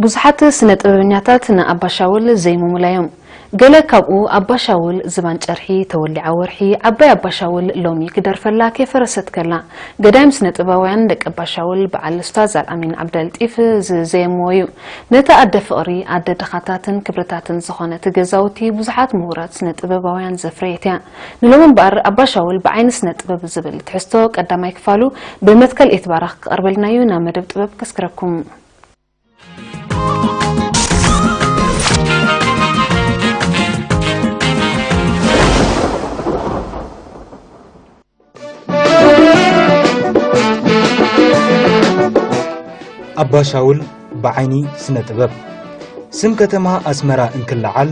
ብዙሓት ስነ ጥበበኛታት ንኣባሻውል ዘይሞሙላ እዮም። ገለ ካብኡ ኣባሻውል ዝባን ጨርሒ፣ ተወሊዓ ወርሒ፣ ዓባይ ኣባሻውል ሎሚ ክደርፈላ ከይፈረሰት ከላ፣ ገዳይም ስነ ጥበባውያን ደቂ ኣባሻውል በዓል ኡስታዝ ኣልኣሚን ዓብደልጢፍ ዝዘየምዎ እዩ። ነቲ ኣደ ፍቕሪ፣ ኣደ ድኻታትን ክብርታትን ዝኾነት ገዛውቲ ብዙሓት ምሁራት ስነ ጥበባውያን ዘፍረየት እያ። ንሎሚ እምበኣር ኣባሻውል ብዓይኒ ስነ ጥበብ ዝብል ትሕዝቶ ቀዳማይ ክፋሉ ብመትከል ኤትባራኽ ክቐርበልና እዩ። ናብ መደብ ጥበብ ከስክረኩም። ኣባሻውል ብዓይኒ ስነ ጥበብ። ስም ከተማ ኣስመራ እንክለዓል፣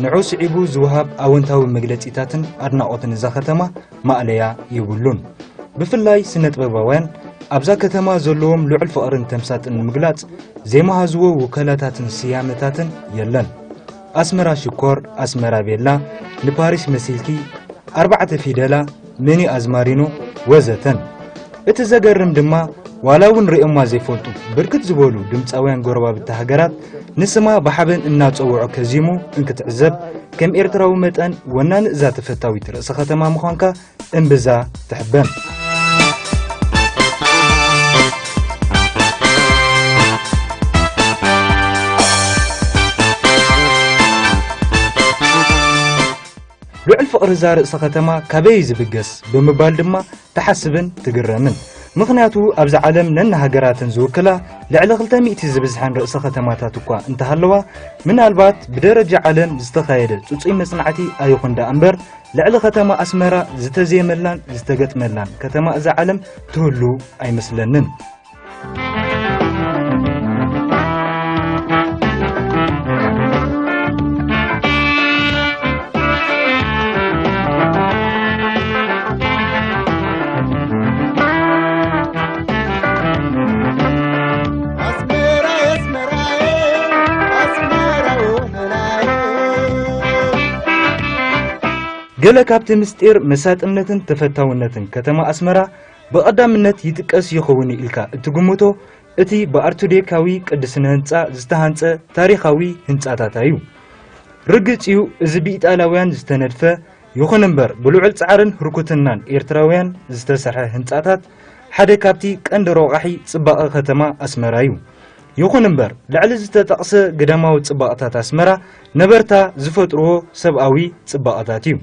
ንዑ ስዒቡ ዝወሃብ ኣወንታዊ መግለጺታትን ኣድናቖትን እዛ ከተማ ማእለያ የብሉን። ብፍላይ ስነ ጥበባውያን ኣብዛ ከተማ ዘለዎም ልዑል ፍቕርን ተምሳጥን ንምግላጽ ዘይመሃዝዎ ውከላታትን ስያመታትን የለን። ኣስመራ ሽኮር፣ ኣስመራ ቤላ፣ ንፓሪስ መሲልኪ፣ ኣርባዕተ ፊደላ፣ መኒ ኣዝማሪኖ፣ ወዘተን። እቲ ዘገርም ድማ፣ ዋላ እውን ርእዮማ ዘይፈልጡ ብርክት ዝበሉ ድምፃውያን ጎረባብቲ ሃገራት ንስማ ብሓበን እናጸውዑ ከዚሙ እንክትዕዘብ፣ ከም ኤርትራዊ መጠን ወናኒ እዛ ተፈታዊት ርእሰ ከተማ ምዃንካ እምብዛ ትሕበን። ልዑል ፍቕሪ እዛ ርእሰ ከተማ ካበይ እዩ ዝብገስ ብምባል ድማ ትሓስብን ትግረምን። ምኽንያቱ ኣብዛ ዓለም ነንሃገራተን ዝውክላ ልዕሊ ክልተ ሚእቲ ዝብዝሐን ርእሰ ከተማታት እኳ እንተሃለዋ፣ ምናልባት ብደረጃ ዓለም ዝተኻየደ ጽጹይ መጽናዕቲ ኣይኹን ደኣ እምበር፣ ልዕሊ ከተማ ኣስመራ ዝተዜመላን ዝተገጥመላን ከተማ እዛ ዓለም ትህሉ ኣይመስለንን። ገለ ካብቲ ምስጢር መሳጥነትን ተፈታውነትን ከተማ ኣስመራ ብቐዳምነት ይጥቀስ ይኸውን ኢልካ እትግምቶ፣ እቲ ብኣርቶዶክሳዊ ቅዲ ስነ ህንጻ ዝተሃንጸ ታሪኻዊ ህንጻታት እዩ። ርግጽ እዩ፣ እዚ ብኢጣልያውያን ዝተነድፈ፣ ይኹን እምበር ብልዑል ጻዕርን ህርኩትናን ኤርትራውያን ዝተሰርሐ ህንጻታት ሓደ ካብቲ ቀንዲ ረቋሒ ጽባቐ ከተማ ኣስመራ እዩ። ይኹን እምበር፣ ልዕሊ ዝተጠቕሰ ግዳማዊ ጽባቐታት ኣስመራ ነበርታ ዝፈጥርዎ ሰብኣዊ ጽባቐታት እዩ።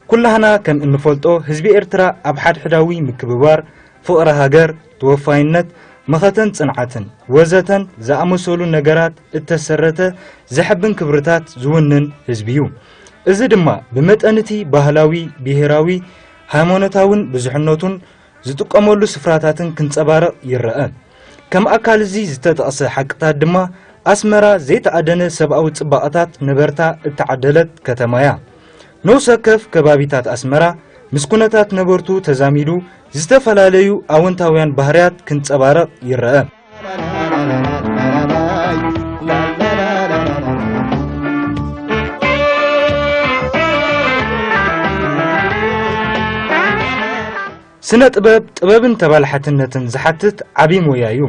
ኩላህና ከም እንፈልጦ፣ ህዝቢ ኤርትራ ኣብ ሓድሕዳዊ ምክብባር፣ ፍቕሪ ሃገር፣ ተወፋይነት፣ መኸተን ጽንዓትን ወዘተን ዝኣመሰሉ ነገራት እተሰረተ ዘሕብን ክብርታት ዝውንን ህዝቢ እዩ። እዚ ድማ ብመጠን እቲ ባህላዊ፣ ብሄራዊ፣ ሃይማኖታውን ብዙሕነቱን ዝጥቀመሉ ስፍራታትን ክንጸባረቕ ይረአ። ከም ኣካል እዚ ዝተጠቕሰ ሓቅታት ድማ፣ ኣስመራ ዘይተኣደነ ሰብኣዊ ጽባቐታት ነበርታ እተዓደለት ከተማ እያ። ነፍሲ ወከፍ ከባቢታት ኣስመራ ምስ ኩነታት ነበርቱ ተዛሚዱ ዝተፈላለዩ ኣወንታውያን ባህርያት ክንጸባረቕ ይረአ። ስነ ጥበብ፣ ጥበብን ተባላሓትነትን ዝሓትት ዓቢ ሞያ እዩ።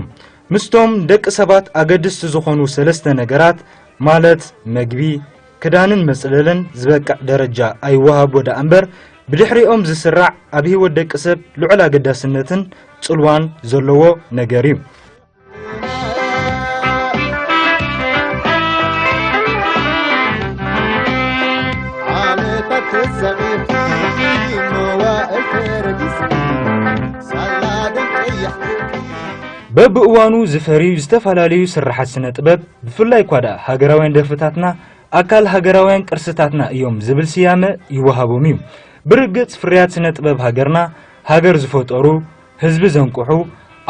ምስቶም ደቂ ሰባት ኣገድስቲ ዝኾኑ ሰለስተ ነገራት፣ ማለት መግቢ፣ ክዳንን መጽለልን ዝበቅዕ ደረጃ ኣይወሃቦ ደኣ እምበር፣ ብድሕሪኦም ዝስራዕ ኣብ ህይወት ደቂ ሰብ ልዑል ኣገዳስነትን ጽልዋን ዘለዎ ነገር እዩ። ዓመታት ተሳቒርኪ፣ መዋእል ተረጊጽኪ፣ ሳላ ደም ቀያሕ ጌርኪ። በብእዋኑ ዝፈርዩ ዝተፈላለዩ ስርሓት ስነ ጥበብ፣ ብፍላይ እኳ ደኣ ሃገራውያን ደርፍታትና ኣካል ሃገራውያን ቅርስታትና እዮም ዝብል ስያመ ይወሃቦም እዩ። ብርግጽ ፍርያት ስነ ጥበብ ሃገርና፣ ሃገር ዝፈጠሩ፣ ህዝቢ ዘንቅሑ፣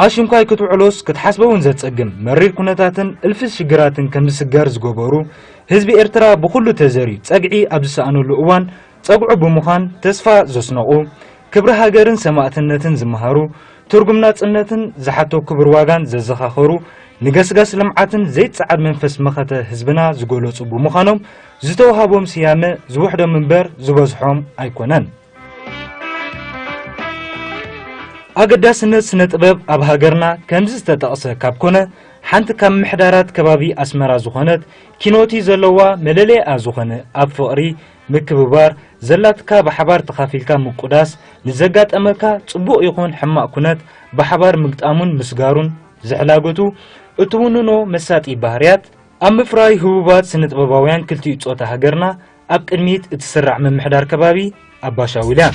ኣሽንኳይ ክትውዕሎስ ክትሓስቦ እውን ዘጸግም መሪር ኩነታትን እልፊ ሽግራትን ከም ዝስገር ዝገበሩ፣ ህዝቢ ኤርትራ ብኹሉ ተዘርዩ ጸግዒ ኣብ ዝሰኣነሉ እዋን ጸግዑ ብምዃን ተስፋ ዘስነቑ፣ ክብሪ ሃገርን ሰማእትነትን ዝመሃሩ፣ ትርጉም ናጽነትን ዝሓቶ ክቡር ዋጋን ዘዘኻኸሩ፣ ንገስጋስ ልምዓትን ዘይጸዓድ መንፈስ መኸተ ህዝብና ዝገለጹ ብምዃኖም ዝተዋህቦም ስያመ ዝውሕዶም እምበር ዝበዝሖም ኣይኮነን። ኣገዳስነት ስነ ጥበብ ኣብ ሃገርና ከምዚ ዝተጠቕሰ ካብ ኮነ፣ ሓንቲ ካብ ምሕዳራት ከባቢ ኣስመራ ዝኾነት ኪኖቲ ዘለዋ መለለይኣ ዝኾነ ኣብ ፍቕሪ ምክብባር ዘላትካ ብሓባር ተኻፊልካ ምቁዳስ፣ ንዘጋጠመካ ጽቡቕ ይኹን ሕማቕ ኩነት ብሓባር ምግጣሙን ምስጋሩን ዝሕላገቱ፣ እትውንኖ መሳጢ ባህርያት፣ ኣብ ምፍራይ ህቡባት ስነ ጥበባውያን ክልቲኡ ጾታ ሃገርና ኣብ ቅድሚት እትስራዕ ምምሕዳር ከባቢ ኣባሻውል እያ።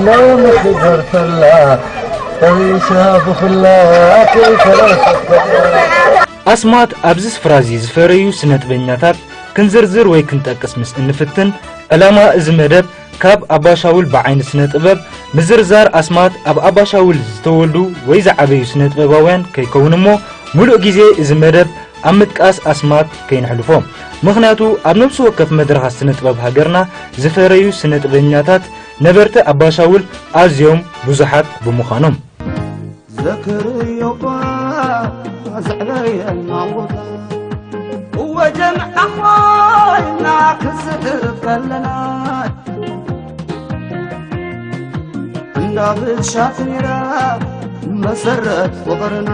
ሎሚ ክዘርፈላ፣ ጠቢሳ ብኹላ ከይተረፈት። ኣስማት ኣብዚ ስፍራ እዚ ዝፈረዩ ስነጥበኛታት ክንዝርዝር ወይ ክንጠቅስ ምስ እንፍትን፣ ዕላማ እዚ መደብ ካብ ኣባሻውል ብዓይኒ ስነ ጥበብ ምዝርዛር ኣስማት ኣብ ኣባሻውል ዝተወልዱ ወይ ዝዓበዩ ስነ ጥበባውያን ከይከውን እሞ፣ ሙሉእ ግዜ እዚ መደብ ኣብ ምጥቃስ ኣስማት ከይንሕልፎ። ምኽንያቱ ኣብ ነብሲ ወከፍ መድረኻት ስነ ጥበብ ሃገርና ዝፈረዩ ስነ ጥበበኛታት ነበርቲ ኣባሻውል ኣዝዮም ብዙሓት ብምዃኖም። ዘክርዮባ ዘዕበየና ቦታ፣ እወ ጀምዓ ኮይና ክስዕብ ከለና፣ እንዳ ብሻት ነይራ መሰረት ፍቕርና።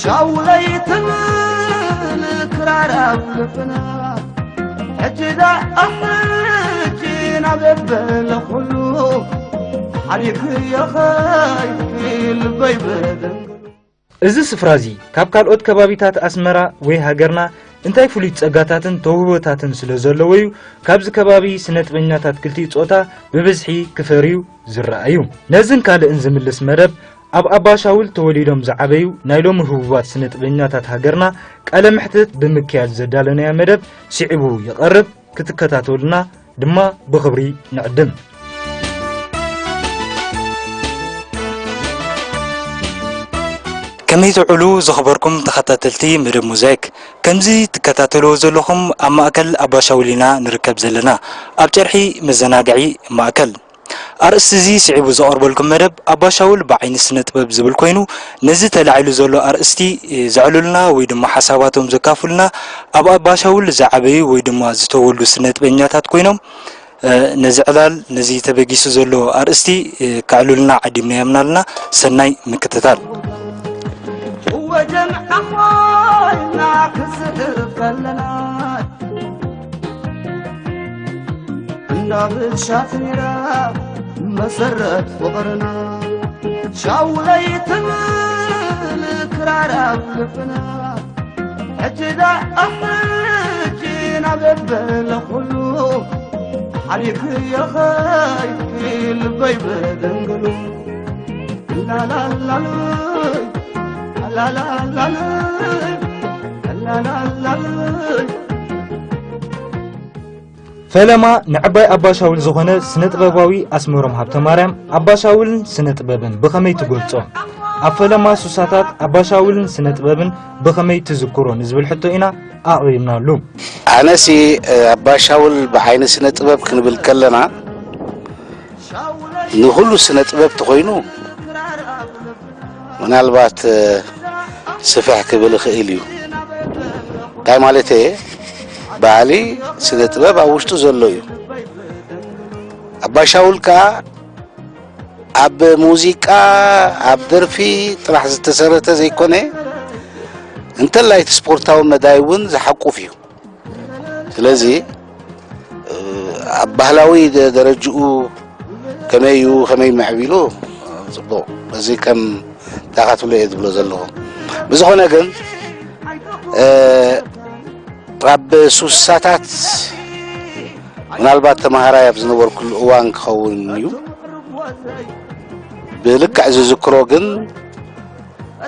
ሻውለይ ትብል ክራር ኣብ ልብና፣ ሕጂ ደኣ ሕጂ ናብ በለ ኩሉ ሓሊፉ የኸይድ ልበይ ብደንግሉ። እዚ ስፍራ እዚ ካብ ካልኦት ከባቢታት ኣስመራ ወይ ሃገርና እንታይ ፍሉይ ጸጋታትን ተውህቦታትን ስለ ዘለዎ እዩ ካብዚ ከባቢ ስነ ጥበኛታት ክልቲኡ ጾታ ብብዝሒ ክፈርዩ ዝረኣዩ። ነዝን ካልእን ዝምልስ መደብ ኣብ ኣባሻውል ተወሊዶም ዝዓበዩ ናይ ሎሚ ህቡባት ስነ ጥበኛታት ሃገርና ቃለ መሕትት ብምክያድ ዘዳለናዮ መደብ ስዒቡ ይቐርብ። ክትከታተሉና ድማ ብኽብሪ ንዕድም። ከመይ ትውዕሉ ዝኸበርኩም ተኸታተልቲ መደብ ሞዛይክ? ከምዚ ትከታተልዎ ዘለኹም ኣብ ማእከል ኣባሻውል ኢና ንርከብ ዘለና፣ ኣብ ጨርሒ መዘናግዒ ማእከል። ኣርእስቲ እዚ ስዒቡ ዘቐርበልኩም መደብ ኣባሻውል ብዓይኒ ስነ ጥበብ ዝብል ኮይኑ፣ ነዚ ተላዒሉ ዘሎ ኣርእስቲ፣ እ፣ ዘዕልሉና ወይ ድማ ሓሳባቶም ዘካፍሉና ኣብ ኣባሻውል ዝዓበዩ ወይ ድማ ዝተወልዱ ስነ ጥበኛታት ኮይኖም፣ እ፣ ነዚ ዕላል፣ ነዚ ተበጊሱ ዘሎ ኣርእስቲ፣ እ፣ ከዕልሉና ዓዲምናዮም ኣለና። ሰናይ ምክትታል። እወ ጀምዓ ኮይና ክስዕብ ከለና፣ እንዳ ብሻት ነይራ መሰረት ፍቕርና። ሻውለይ ትብል ክራር ኣብ ልብና፣ ሕጂ ደኣ ሕጂ ናብ በለ ኩሉ ሓሊፉ የኸይድ ልበይ ብደንግሉ። ላላላሉይ፣ ላላላሉይ፣ ላላላሉይ። ፈለማ ንዕባይ ኣባሻውል ዝኾነ ስነ ጥበባዊ ኣስመሮም ሃብተማርያም ኣባሻውልን ስነ ጥበብን ብኸመይ ትገልጾ? ኣብ ፈለማ ሱሳታት ኣባሻውልን ስነ ጥበብን ብኸመይ ትዝክሮ ንዝብል ሕቶ ኢና ኣቕሪብናሉ። ኣነሲ፣ ኣባሻውል ብዓይኒ ስነ ጥበብ ክንብል ከለና፣ ንኹሉ ስነ ጥበብ ተኾይኑ፣ ምናልባት፣ እ፣ ስፍሕ ክብል ይኽእል እዩ። እንታይ ማለት እየ? ባህሊ፣ ስነ ጥበብ ኣብ ውሽጡ ዘሎ እዩ። ኣባሻውል ከኣ ኣብ ሙዚቃ፣ ኣብ ደርፊ ጥራሕ ዝተሰረተ ዘይኮነ፣ እንተላይ እቲ ስፖርታዊ መዳይ እውን ዝሓቁፍ እዩ። ስለዚ፣ እ፣ ኣብ ባህላዊ ደ-፣ ደረጅኡ ከመይ እዩ፣ ከመይ ምዕቢሉ፣ ጽቡቕ። እዚ ከም እንታይ ትብሎ እየ ዝብሎ ዘለኹ። ብዝኾነ ግን፣ እ፣ ኣብ ሱሳታት ምናልባት ተማሃራይ ኣብ ዝነበርኩሉ እዋን ክኸውን እዩ። ብልክዕ ዝዝክሮ ግን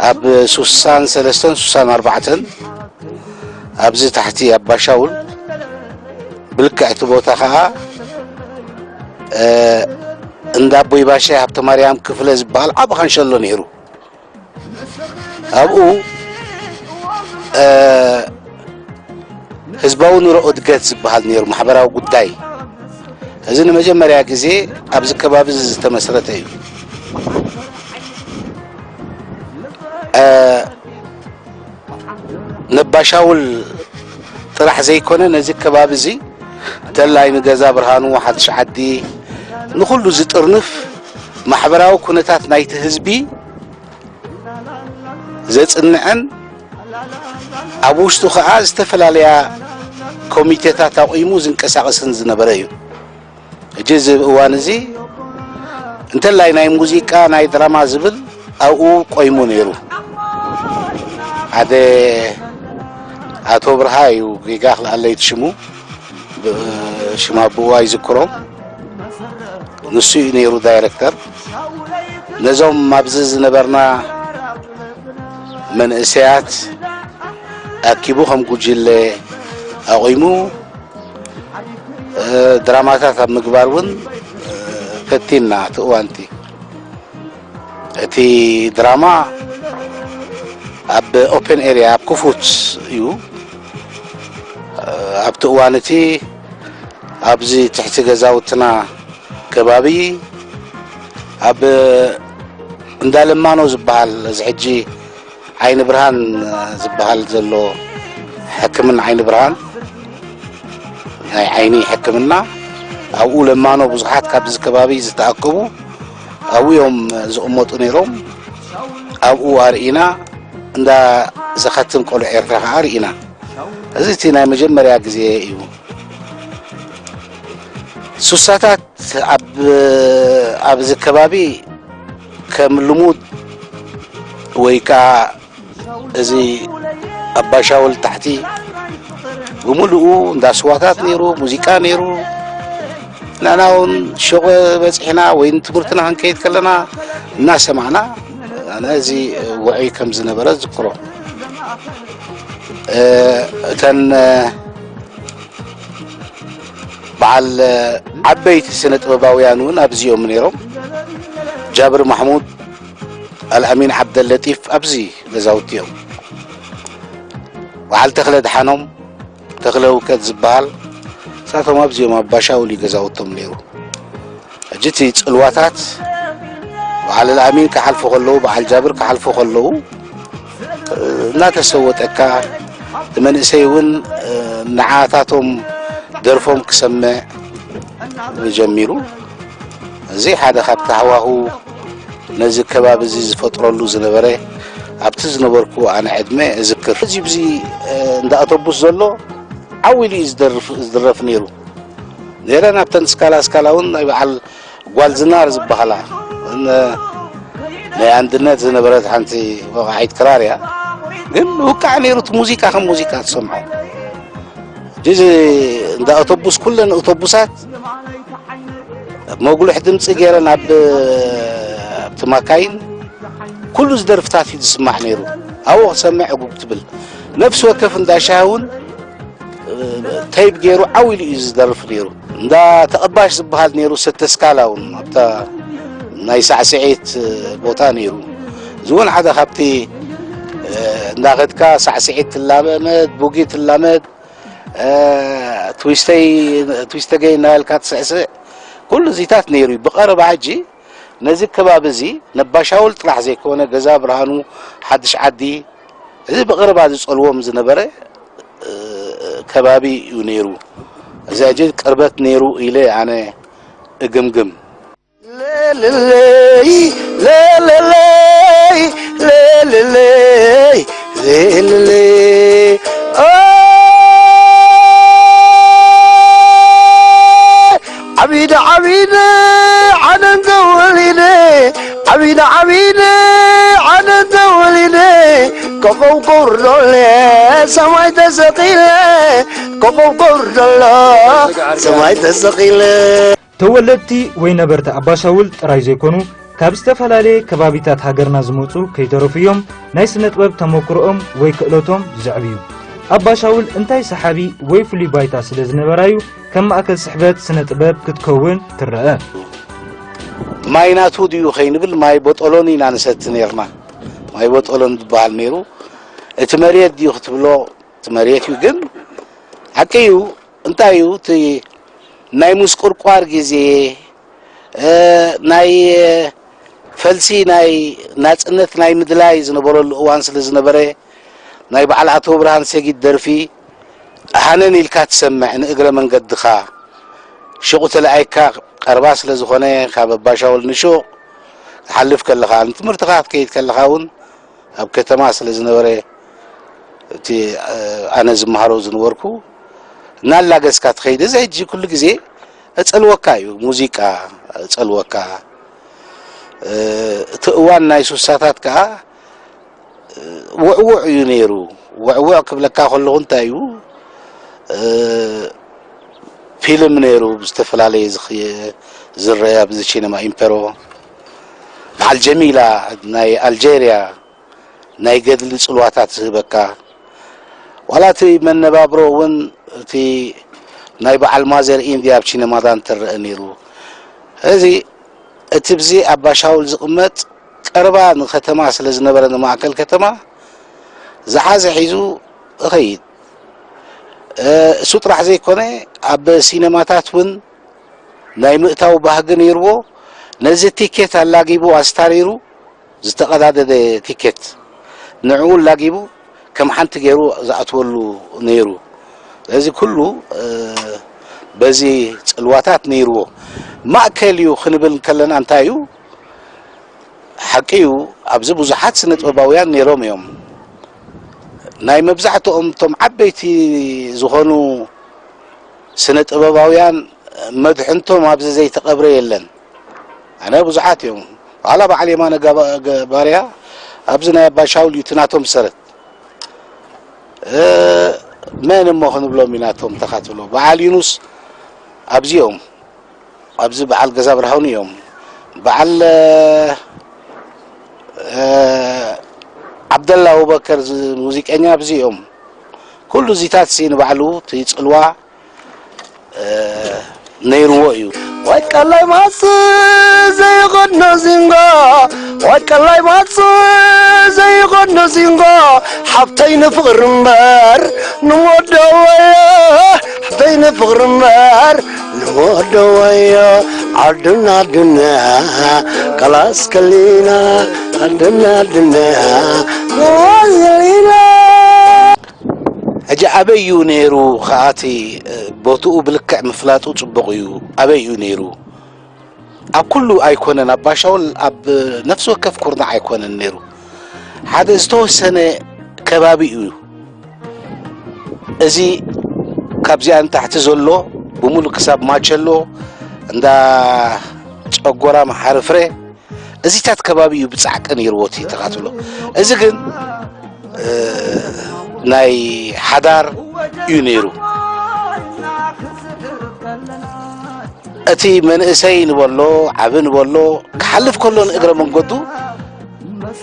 ኣብ ሱሳን ሰለስተን ሱሳን ኣርባዕተን ኣብዚ ታሕቲ ኣባሻውል ብልክዕ እቲ ቦታ ኸዓ፣ እ፣ እንዳ ኣቦይ ባሻይ ሃብተ ማርያም ክፍለ ዝበሃል ዓቢ ካንሸሎ ነይሩ። ኣብኡ፣ እ፣ ህዝባዊ ኑሮ እድገት ዝበሃል ነይሩ፣ ማሕበራዊ ጉዳይ። እዚ ንመጀመርያ ግዜ ኣብዚ ከባቢ እዚ ዝተመስረተ እዩ። እ፣ ነባሻውል ጥራሕ ዘይኮነ፣ ነዚ ከባቢ እዚ እንተላይ ንገዛ ብርሃኑ፣ ሓድሽ ዓዲ፣ ንኹሉ ዝጥርንፍ ማሕበራዊ ኩነታት ናይቲ ህዝቢ ዘጽንዕን ኣብ ውሽጡ ኸኣ ዝተፈላለያ ኮሚቴታት ኣቑሙ ዝንቀሳቐስን ዝነበረ እዩ። ሕጂ እዚ እዋን እዚ እንተላይ ናይ ሙዚቃ፣ ናይ ድራማ ዝብል ኣብኡ ቆይሙ ነይሩ። ሓደ ኣቶ ብርሃ እዩ፣ ጌጋ ክልኣለይ እቲ ሽሙ፣ ብ-፣ ሽም ኣቦኡ ኣይዝክሮን። ንሱ እዩ ነይሩ ዳይረክተር። ነዞም ኣብዚ ዝነበርና መንእሰያት ኣኪቡ ከም ጉጅለ ኣቑሙ፣ እ፣ ድራማታት ኣብ ምግባር እውን፣ እ፣ ፈቲንና እቲ እዋንቲ። እቲ ድራማ ኣብ ኦፕን ኤርያ፣ ኣብ ክፉት እዩ። እ፣ ኣብቲ እዋን እቲ ኣብዚ ትሕቲ ገዛውትና ከባቢ ኣብ እንዳ ለማኖ ዝበሃል፣ እዚ ሕጂ ዓይኒ ብርሃን ዝበሃል ዘሎ ሕክምና ዓይኒ ብርሃን፣ ናይ ዓይኒ ሕክምና፣ ኣብኡ ለማኖ ብዙሓት ካብዚ ከባቢ ዝተኣከቡ ኣብኡ እዮም ዝቕመጡ ነይሮም። ኣብኡ ኣርኢና፣ እንዳ ዘኸትም ቆልዑ ኤርትራ ኸዓ ርኢና። እዚ እቲ ናይ መጀመርያ ግዜ እዩ። ሱሳታት ኣብ፣ ኣብዚ ከባቢ ከም ልሙድ ወይ ከኣ እዚ ኣባሻውል ታሕቲ ብምሉኡ እንዳ ስዋታት ነይሩ፣ ሙዚቃ ነይሩ። ንሕና እውን ሹቕ በጺሕና ወይ ንትምህርትና ክንከይድ ከለና እናሰማዕና፣ ኣነ እዚ ውዑይ ከም ዝነበረ ዝክሮ። እ፣ እተን፣ እ፣ በዓል፣ እ፣ ዓበይቲ ስነ ጥበባውያን እውን ኣብዚ እዮም ነይሮም። ጃብር ማሕሙድ፣ ኣልኣሚን ዓብደለጢፍ ኣብዚ ገዛውቲ እዮም። በዓል ተኽለ ደሓኖም፣ ተኽለ ውከት ዝበሃል፣ እሳቶም ኣብዚኦም ኣብ ባሻውል እዩ ገዛውቶም ነይሩ። ሕጂ እቲ ጽልዋታት በዓል ኣልኣሚን ክሓልፉ ከለዉ፣ በዓል ጃብር ክሓልፉ ከለዉ፣ እናተሰወጠካ፣ እቲ መንእሰይ እውን፣ እ፣ ንዓታቶም ደርፎም ክሰምዕ ጀሚሩ። እዚ ሓደ ካብቲ ሃዋሁ ነዚ ከባቢ እዚ ዝፈጥረሉ ዝነበረ፣ ኣብቲ ዝነበርኩ ኣነ ዕድመ እዝክር። እዚ ብዚ፣ እ፣ እንዳ ኣውቶቡስ ዘሎ ዓው ኢሉ እዩ ዝደርፍ፣ ዝድረፍ ነይሩ። ነይረ ናብተን ስካላ፣ ስካላ እውን ናይ በዓል ጓል ዝናር ዝበሃላ፣ ን-፣ ናይ ኣንድነት ዝነበረት ሓንቲ ወቕዓይት ክራር እያ። ግን ውቃዕ ነይሩ፣ እቲ ሙዚቃ ከም ሙዚቃ ትሰምዖ። እዚ እንዳ ኣውቶቡስ፣ ኩለን ኣውቶቡሳት መጉልሕ ድምፂ ገይረን ኣብ፣ ኣብቲ ማካይን ኩሉ ዝደርፍታት እዩ ዝስማዕ ነይሩ። ኣብኡ ክሰምዕ ዕጉብ ትብል። ነፍሲ ወከፍ እንዳ ሻሂ እውን ተይብ ገይሩ ዓው ኢሉ እዩ ዝደርፍ ነይሩ። እንዳ ተቐባሽ ዝበሃል ነይሩ፣ ሰተስካላ እውን ኣብታ ናይ ሳዕስዒት ቦታ ነይሩ። እዚ እውን ሓደ ካብቲ፣ እ፣ እንዳኸድካ ሳዕስዒት ትላመድ፣ ቡጊ ትላመድ፣ እ፣ ትዊስተይ፣ ትዊስተገይ እናበልካ ትስዕስዕ፣ ኩሉ እዚታት ነይሩ እዩ። ብቐረባ ሕጂ ነዚ ከባቢ እዚ ነባሻውል ጥራሕ ዘይኮነ፣ ገዛ ብርሃኑ፣ ሓድሽ ዓዲ፣ እዚ ብቐረባ ዝጸልዎም ዝነበረ፣ እ፣ ከባቢ እዩ ነይሩ። እዚ ሕጂ ቅርበት ነይሩ ኢለ ኣነ እግምግም። ለለለይ፣ ለለለይ፣ ለለለይ፣ ለለለይ። ኦ፣ ዓቢደ፣ ዓቢደ፣ ዓለም ተወሊደ፣ ዓቢደ፣ ዓቢደ፣ ዓለም ተወሊደ፣ ኮኸብ ከውርደለ ሰማይ ተሰቒለ፣ ኮኸብ ከውርደሎ ሰማይ ተሰቒለ። ተወለድቲ ወይ ነበርቲ ኣባሻውል ጥራይ ዘይኮኑ፣ ካብ ዝተፈላለየ ከባቢታት ሃገርና ዝመጹ ከይተረፉ እዮም ናይ ስነ ጥበብ ተመኩሮኦም ወይ ክእለቶም ዘዕብዩ። ኣባሻውል እንታይ ሰሓቢ ወይ ፍሉይ ባይታ ስለ ዝነበራዩ ከም ማእከል ስሕበት ስነ ጥበብ ክትከውን ትረአ። ማይ ናቱ ድዩ ከይንብል ማይ ቦጦሎኒ ኢና ንሰቲ ነርና። ማይ ቦጦሎኒ ዝበሃል ነይሩ። እቲ መሬት ድዩ ክትብሎ፣ እቲ መሬት እዩ። ግን ሓቂ እዩ። እንታይ እዩ እቲ ናይ ምስቁርቋር ግዜ፣ እ፣ ናይ ፈልሲ ናይ ናጽነት ናይ ምድላይ ዝነበረሉ እዋን ስለ ዝነበረ፣ ናይ በዓል ኣቶ ብርሃን ሰጊድ ደርፊ ሃነን ኢልካ ትሰምዕ። ንእግረ መንገድኻ ሽቑ ተለኣይካ ቀርባ ስለ ዝኾነ፣ ካብ ኣባሻውል ንሹቕ ትሓልፍ ከለኻ፣ ንትምህርትኻ ክትከይድ ከለኻ እውን ኣብ ከተማ ስለ ዝነበረ፣ እቲ፣ እ፣ ኣነ ዝመሃሮ ዝነበርኩ እናላገስካ ትኸይድ። እዚ ሕጂ ኩሉ ግዜ እጸልወካ እዩ፣ ሙዚቃ እጸልወካ። እ፣ እቲ እዋን ናይ ሱሳታት ከኣ ውዕውዕ እዩ ነይሩ። ውዕውዕ ክብለካ ከለኹ እንታይ እዩ፣ እ፣ ፊልም ነይሩ ብዝተፈላለየ ዝኽ-፣ ዝረአ ኣብዚ ሲነማ ኢምፔሮ። በዓል ጀሚላ ናይ ኣልጀርያ ናይ ገድሊ ጽልዋታት ዝህበካ። ዋላ እቲ መነባብሮ እውን እቲ ናይ በዓል ማዘር ኢንድያ ኣብ ሲነማታት ትረአ ነይሩ። እዚ እቲ ብዚ ኣባሻውል ዝቕመጥ ቀረባ ንከተማ ስለ ዝነበረ ንማእከል ከተማ ዝሓዘ ሒዙ እኸይድ። እ፣ እሱ ጥራሕ ዘይኮነ ኣብ ሲነማታት እውን ናይ ምእታው ባህጊ ነይርዎ። ነዚ ቲኬት ኣላጊቡ ኣስታሪሩ ዝተቐዳደደ ቲኬት ንዕኡ ኣላጊቡ ከም ሓንቲ ገይሩ ዝኣትወሉ ነይሩ። ስለዚ ኩሉ፣ እ፣ በዚ ጽልዋታት ነይርዎ። ማእከል እዩ ክንብል ከለና እንታይ እዩ? ሓቂ እዩ፣ ኣብዚ ብዙሓት ስነ ጥበባውያን ነይሮም እዮም። ናይ መብዛሕትኦም እቶም ዓበይቲ ዝኾኑ ስነ ጥበባውያን መድሕንቶም ኣብዚ ዘይተቐብረ የለን። ኣነ ብዙሓት እዮም። ዋላ በዓል የማነ ጋባ-፣ ገ-፣ ባርያ ኣብዚ ናይ ኣባ ሻውል እዩ እቲ ናቶም ሰረት። እ፣ መን እሞ ክንብሎም ኢና እቶም ተኻትሎ? በዓል ዩኑስ ኣብዚኦም፣ ኣብዚ በዓል ገዛ ብርሃኑ እዮም። በዓል፣ እ፣ ዓብደላ ኣቡበከር ዝ-፣ ሙዚቀኛ ኣብዚ እዮም። ኩሉ እዚታት ሲ ንባዕሉ እቲ ጽልዋ፣ እ፣ ነይርዎ እዩ። ዋይ ቀላይ ማጽ ዘይኸድኖ ዚንጎ፣ ዋይ ቀላይ ማጽ ዘይኸድኖ ዚንጎ፣ ሓብተይ ንፍቕሪ እምበር ንወደወዮ፣ ሓብተይ ንፍቕሪ እምበር ንወደወዮ፣ ዓድና ዓድና፣ ቀላስ ከሊና፣ ዓድና ዓድና፣ ቀላስ ከሊና። ሕጂ ኣበይ እዩ ነይሩ? ከኣ እቲ፣ እ፣ ቦትኡ ብልክዕ ምፍላጡ ጽቡቕ እዩ። ኣበይ እዩ ነይሩ? ኣብ ኩሉ ኣይኮነን። ኣባ ሻውል ኣብ ነፍሲ ወከፍ ኩርናዕ ኣይኮነን ነይሩ። ሓደ ዝተወሰነ ከባቢ እዩ። እዚ ካብዚኣ ንታሕቲ ዘሎ ብምሉእ ክሳብ ማቸሎ፣ እንዳ ጨጎራ፣ መሓሪ ፍረ፣ እዚታት ከባቢ እዩ ብጻዕቂ ነይርዎ እቲ ተኻትሎ። እዚ ግን፣ እ፣ ናይ ሓዳር እዩ ነይሩ። እቲ መንእሰይ ንበሎ፣ ዓቢ ንበሎ፣ ክሓልፍ ከሎ ንእግረ መንገዱ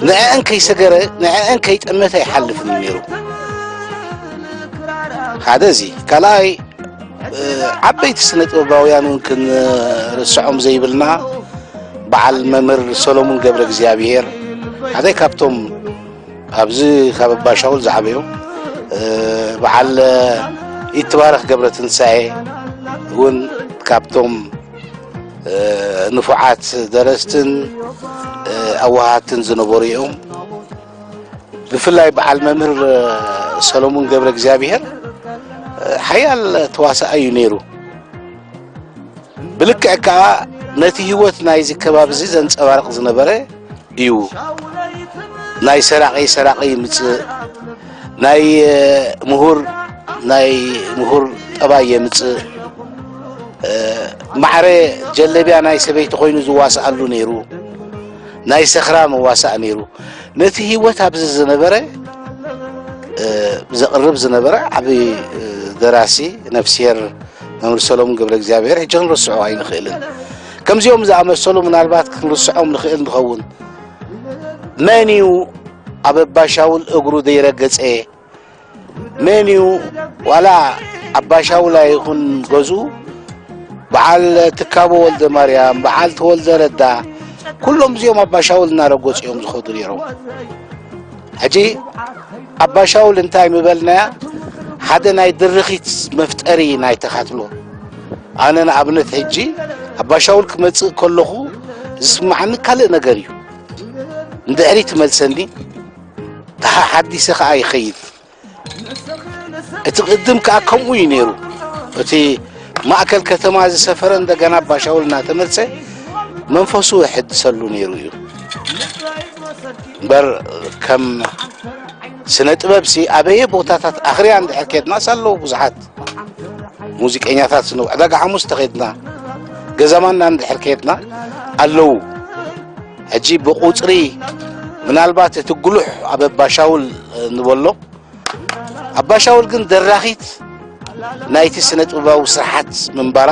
ንዕአን ከይሰገረ፣ ንዕአን ከይጠመተ ኣይሓልፍን እዩ ነይሩ። ሓደ እዚ። ካልኣይ፣ እ፣ ዓበይቲ ስነ ጥበባውያን እውን ክንርስዖም ዘይብልና፣ በዓል መምህር ሰሎሙን ገብረ እግዚኣብሔር ሓደ ካብቶም ኣብዚ ካብ ኣባ ሻውል ዝዓበዩ፣ እ፣ በዓል ይትባረኽ ገብረ ትንሳኤ እውን ካብቶም፣ እ፣ ንፉዓት ደረስትን፣ እ፣ ኣዋሃትን ዝነበሩ እዮም። ብፍላይ በዓል መምህር ሰሎሙን ገብረ እግዚኣብሔር ሓያል ተዋሳኣይ እዩ ነይሩ። ብልክዕ ከኣ ነቲ ህይወት ናይዚ ከባቢ እዚ ዘንጸባርቕ ዝነበረ እዩ። ናይ ሰራቒ ሰራቒ ይምጽእ፣ ናይ፣ እ፣ ምሁር፣ ናይ ምሁር ጠባይ የምጽእ። እ፣ ማዕረ ጀለብያ ናይ ሰበይቲ ኮይኑ ዝዋስኣሉ ነይሩ። ናይ ሰኽራ መዋሳእ ነይሩ። ነቲ ህይወት ኣብዚ ዝነበረ፣ እ፣ ዘቕርብ ዝነበረ ዓቢ፣ እ፣ ደራሲ ነፍስሄር መምህር ሰሎሙን ገብረ እግዚኣብሔር ሕጂ ክንርስዖ ኣይንኽእልን። ከምዚኦም ዝኣመሰሉ ምናልባት ክንርስዖም ንኽእል ንኸውን። መን እዩ ኣብ ኣባ ሻውል እግሩ ዘይረገጸ? መን እዩ ዋላ ኣባ ሻውል ኣይኹን ገዝኡ፣ በዓል ትካቦ ወልደ ማርያም፣ በዓል ተወልደ ረዳ፣ ኩሎም እዚኦም ኣባሻውል እናረጎፁ እዮም ዝኸዱ ነይሮም። ሕጂ ኣባሻውል እንታይ ምበልናያ? ሓደ ናይ ድርኺት መፍጠሪ ናይ ተኻትሎ። ኣነ ንኣብነት ሕጂ ኣባሻውል ክመጽእ ከለኹ ዝስምዓኒ ካልእ ነገር እዩ። ንድሕሪት ትመልሰኒ፣ ተሓሓዲሰ ከኣ ይኸይድ። እቲ ቅድም ከኣ ከምኡ እዩ ነይሩ። እቲ ማእከል ከተማ ዝሰፈረ እንደገና ኣባሻውል እናተመልሰ መንፈሱ ይሕድሰሉ ነይሩ እዩ። እምበር ከም ስነ ጥበብ ሲ ኣበየ ቦታታት ኣኽርያ እንድሕር ኬድናስ ኣለዉ ብዙሓት ሙዚቀኛታት ስነ ዕዳጋ ሓሙስ ተኸድና ገዛማና እንድሕር ኬድና ኣለዉ። ሕጂ ብቁፅሪ ምናልባት እቲ ጉሉሕ ኣብ ኣባሻውል ንበሎ ኣባሻውል ግን ደራኺት ናይቲ ስነ ጥበባዊ ስርሓት ምንባራ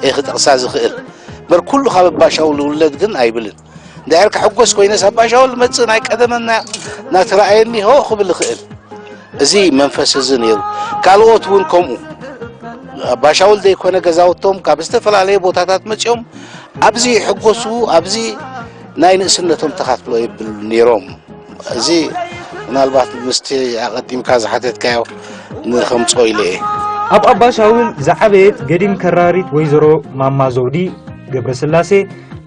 እየ ክጠቕሳ ዝኽእል። እምበር ኩሉ ካብ ኣባሻውል ይውለድ ግን ኣይብልን። እንድሕር ክሕጎስ ኮይነስ ኣባሻውል መጽእ ናይ ቀደመና ናተረኣየኒ ሆ ክብል ይኽእል። እዚ መንፈስ እዚ ነይሩ። ካልኦት እውን ከምኡ። ኣባሻውል ዘይኮነ ገዛውቶም ካብ ዝተፈላለየ ቦታታት መጺኦም ኣብዚ ይሕጎሱ፣ ኣብዚ ናይ ንእስነቶም ተኻትሎ የብሉ ነይሮም። እዚ ምናልባት ምስቲ ኣቐዲምካ ዝሓተትካዮ ንኸምፅኦ ኢለ እየ። ኣብ ኣባሻውል ዝዓበየት ገዲም ከራሪት ወይዘሮ ማማ ዘውዲ ገብረስላሴ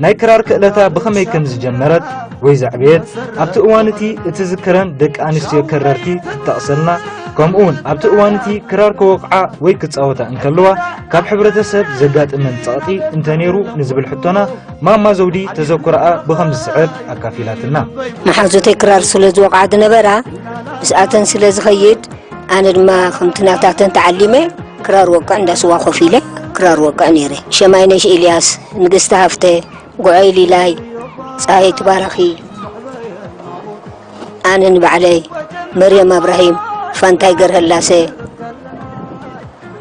ናይ ክራር ክእለታ ብኸመይ ከም ዝጀመረት ወይ ዘዕበየት ኣብቲ እዋን እቲ እትዝክረን ደቂ ኣንስትዮ ከረርቲ ክትጠቕሰልና፣ ከምኡውን ኣብቲ እዋን እቲ ክራር ከወቕዓ ወይ ክጻወታ እንከለዋ ካብ ሕብረተሰብ ዘጋጥመን ጸቕጢ እንተነይሩ ንዝብል ሕቶና ማማ ዘውዲ ተዘክሮኣ ብኸም ዝስዕብ ኣካፊላትና። መሓዙተይ ክራር ስለ ዝወቕዓ ዝነበራ፣ ምስኣተን ስለ ዝኸይድ፣ ኣነ ድማ ከምቲ ናታተን ተዓሊመ ክራር ወቅዕ እንዳ ስዋ ኮፍ ኢለ ክራር ወቅዕ ነይረ። ሸማይነሽ ኤልያስ፣ ንግስቲ ሃፍተ፣ ጉዐይ ሊላይ፣ ጸሃይ ትባረኺ፣ ኣነ ንባዕለይ፣ መርየም ኣብራሂም፣ ፋንታይ ገርሀላሰ፣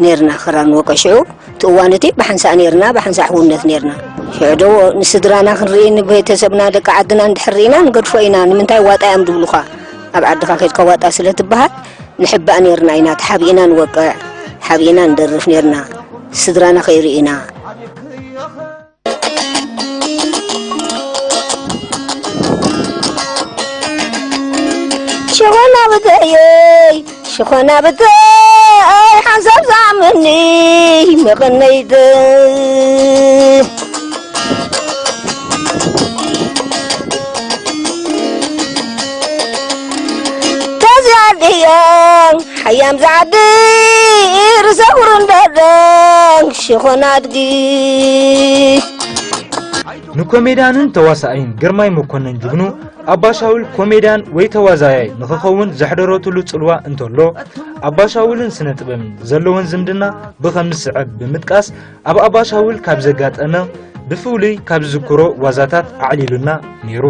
ኔርና ክራር ንወቀ ሽዑ። እቲ እዋን እቲ ብሓንሳእ ኔርና፣ ብሓንሳእ ሕውነት ኔርና። ሽዑ ዶ ንስድራና ክንርኢ፣ ንቤተሰብና፣ ደቂ ዓድና እንድሕር ርኢና ንገድፎ ኢና። ንምንታይ ዋጣ እዮም ዝብሉኻ? ኣብ ዓድኻ ኬድካ ዋጣ ስለ ትበሃል፣ ንሕባእ ኔርና ኢና። ተሓቢእና ንወቅዕ፣ ሓቢእና ንደርፍ ኔርና። ስድራና ከይርኢና። ሸኾና ብተየይ፣ ሸኾና ብተይ፣ ሓንሳብ ዝኣምኒ መቐነይተ። ተዚኣድያን ሓያም ዝዓዲ ርእሰ ቁሩንደደን ሽኾና ኣድጊ። ንኮሜድያንን ተዋሳኣይን ግርማይ መኮነን ጅግኑ ኣባሻውል ኮሜድያን ወይ ተዋዛያይ ንኽኸውን ዘሕደረትሉ ጽልዋ እንተሎ፣ ኣባሻውልን ስነ ጥበብን ዘለወን ዝምድና ብኸም ዝስዕብ ብምጥቃስ፣ ኣብ ኣባሻውል ካብ ዘጋጠመ ብፍሉይ ካብ ዝዝክሮ ዋዛታት ኣዕሊሉና ነይሩ።